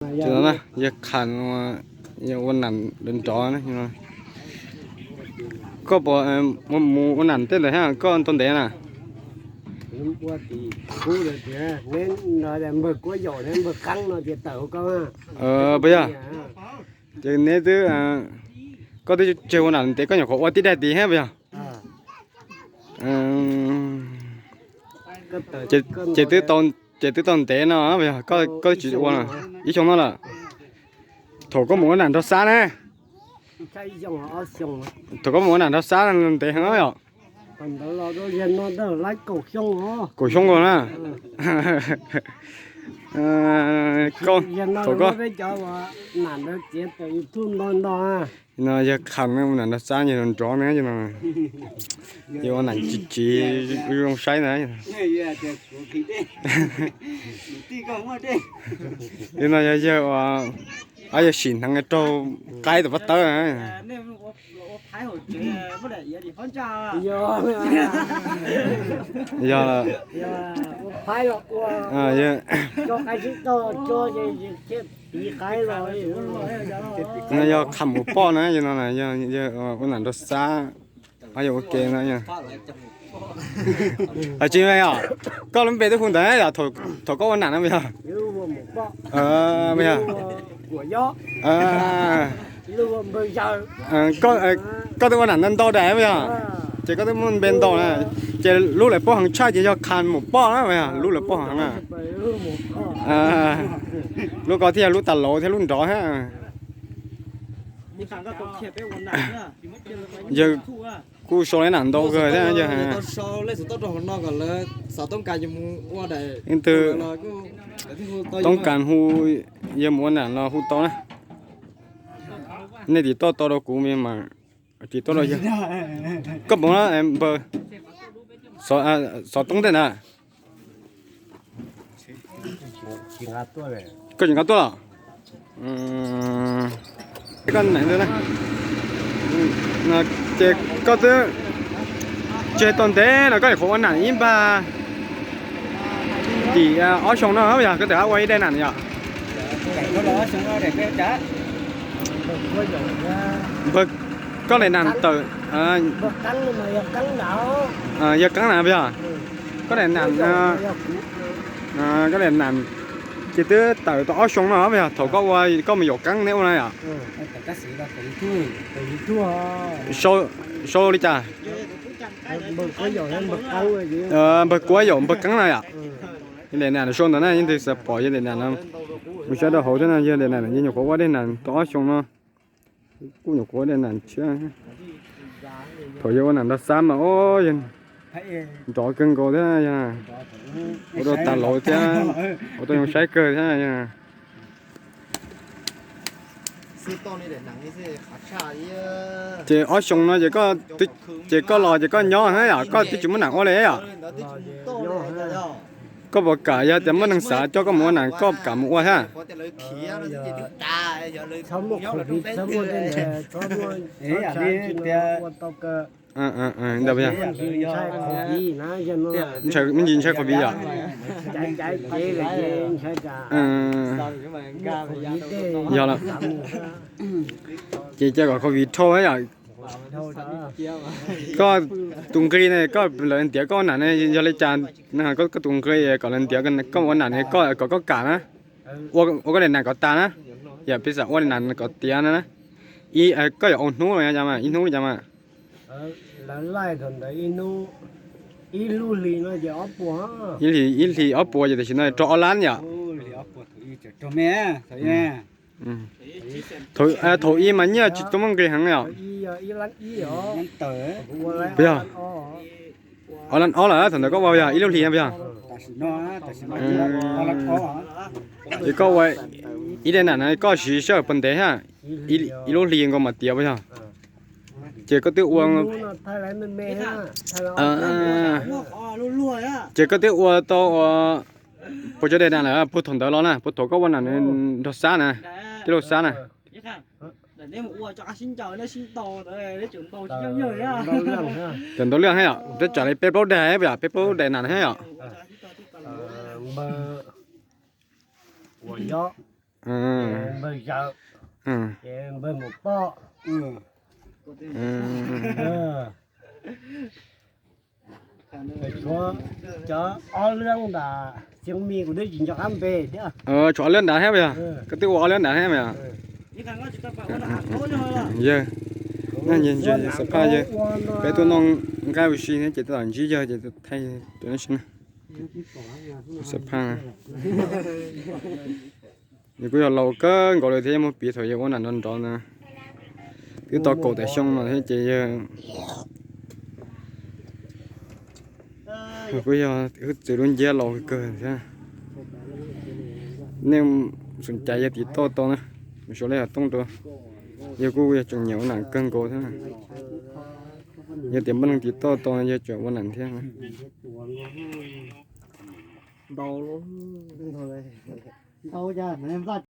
Yawg Kham, yawg ua nam nrov nrov na. Koj puas mus ua nam tej ntawd thiab koj tau ntev na? Puas yog? Ces neb twb, koj twb tseg ua nam ntev koj nyuam qhuav ua tib daim tid thiab puas yog? Ces twb tau ntev no puas yog koj twb tsis ua ib xyoo no lawm? Thaum koj mus ua nam nrog Xab na, thaum koj mus ua nam nrog Xab ntev heev yom? Kaum xyoo nkaus na. Thaum koj, no yawg Kham ua nam nrog Xab nrov nrov na, yog ua nam tsis tsis zoo saib na. Li no yog yawg, yawg sim hneev raug qaib tom pab tawb na. Yog, no yog Kham mus poj na, yog no yog ua nam nrog Xab, yog ua ke no. Tsis yog, koj lub npe twb hu ntawd yom, thaum koj ua nam no puas yog? Puas yog? Koj twb ua nam ntau ntau daim puas yog? Ces koj twb muaj npe ntau na. Ces lub lawv paub heev tshaj ces yog Kham mus poj na puas yog? Lub lawv paub heev na. Lub ko thiaj yog lub tas laus thiab lub nrov thiab. Yawg kuj sau lub nam ntau kawg thiab yawg. Leej twg toob kas hu, yawg mus ua nam los hu tau na. Nej tim toj tau rau kuv mas tim toj rau yawg. Koj mus npawg, xov tooj tej na. Koj tsis nqa tuaj los? Koj, ces koj twb tseg tau ntev no koj nyuam qhuav ua nam ib npag tim ob xyoo no puas yog? Koj twb ua ib daim nam yom? Npawg, koj daim nam tawm, yawg Keeb na puas yog? Koj daim nam, koj daim nam ces twb tawm tau ob xyoo no puas yog? Thaum koj ua, koj mus yaum Keeb neb ua na yom? Sau li cas? Npawg Kuab yaum npawg Keeb na yom? Yog daim nam sau ntawd na, yeej twg xav pom yog daim nam no. Mus saib rau hauv thiab no, yog daim nam yog nyuam qhuav ua daim nam tau ob xyoo no. Kuj nyuam qhuav daim nam tshiab. Thaum yog ua nam nrog Xab mas o, yog nrov kawg nkaus thiab yog ua rau tas laus thiab, ua tau zoo saib kawg thiab yog. Ces ob xyoo no ces koj, ces koj los ces koj nyob thiab yom, koj twb tsis muaj nam ua li yom? Koj puas kam yog tias muaj neeg xav coj koj mus ua nam koj kam mus ua thiab? Ntawd puas yog? Me ntsis ntshai covid yom? Yog lawm. Ces cia kom covid dhau yom. Koj tus nqi ne, koj lawv ntiav koj ua nam ne yog li cas? Koj tus nqi kom lawv ntiav koj ua nam ne, kom koj kam na, ua koj daim nam kom tas na, yog piv xam ua daim nam kom tiav na. Koj yuav ua hnub los cas mas, ib hnub li cas mas? Ib hlis ob puas ces tam sim no rau ob lab yom. Thaum ib mas nyiaj tsis tau muaj nqi heev yom. Puas yog? Ob lab ob lawm, thaum ntawd koj ua yog ib lub hlis puas yog? Ces koj ua ib daim nam no koj siv sij hawm puas ntev thiab? Ib lub hlis nkaus mas tiav puas yog? Ces koj twb ua, ces koj twb ua tau puas tsawg daim nam lawm puag thaum ntawd los na, puag thaum koj ua nam nrog Xab na, tij laug Xab na? Cov ntau lwj thiab yom, twb tsawg li peb plaub daim puas yog? Peb plaub daim nam thiab yom? npawg Zawm, ces npawg Mus Poj. Tshuav cov ob lub nram Xiav Mis kuv twb tsis nco qab npe thiab. Tshuav ob lub nram thiab mas yog? Koj twb ua ob lub nram thiab mas yog? Yawg, ntshe xav phaj yawg, peb tuaj noj nqaij ua si thiab ces tab tom ntsib yawg ces thaij cov no xwb na. Xav phaj na. Yawg kuj yog laus kawg nkaus lawm thiab, yawg muaj piv thaum yawg ua nam nrov nrov na. Twb tau kaum tawm xyoo no thiab ces yawg kuj yog wb txwv lub nciab laus kawg thiab. Nej xum cais yawg tiv toj tau na, mus xyuas lej hav tooj rau. Yawg kuj yog tsoom nyiam ua nam kawg nkaus thiab. Yog tias muaj neeg tiv toj tau yawg tseem ua nam thiab.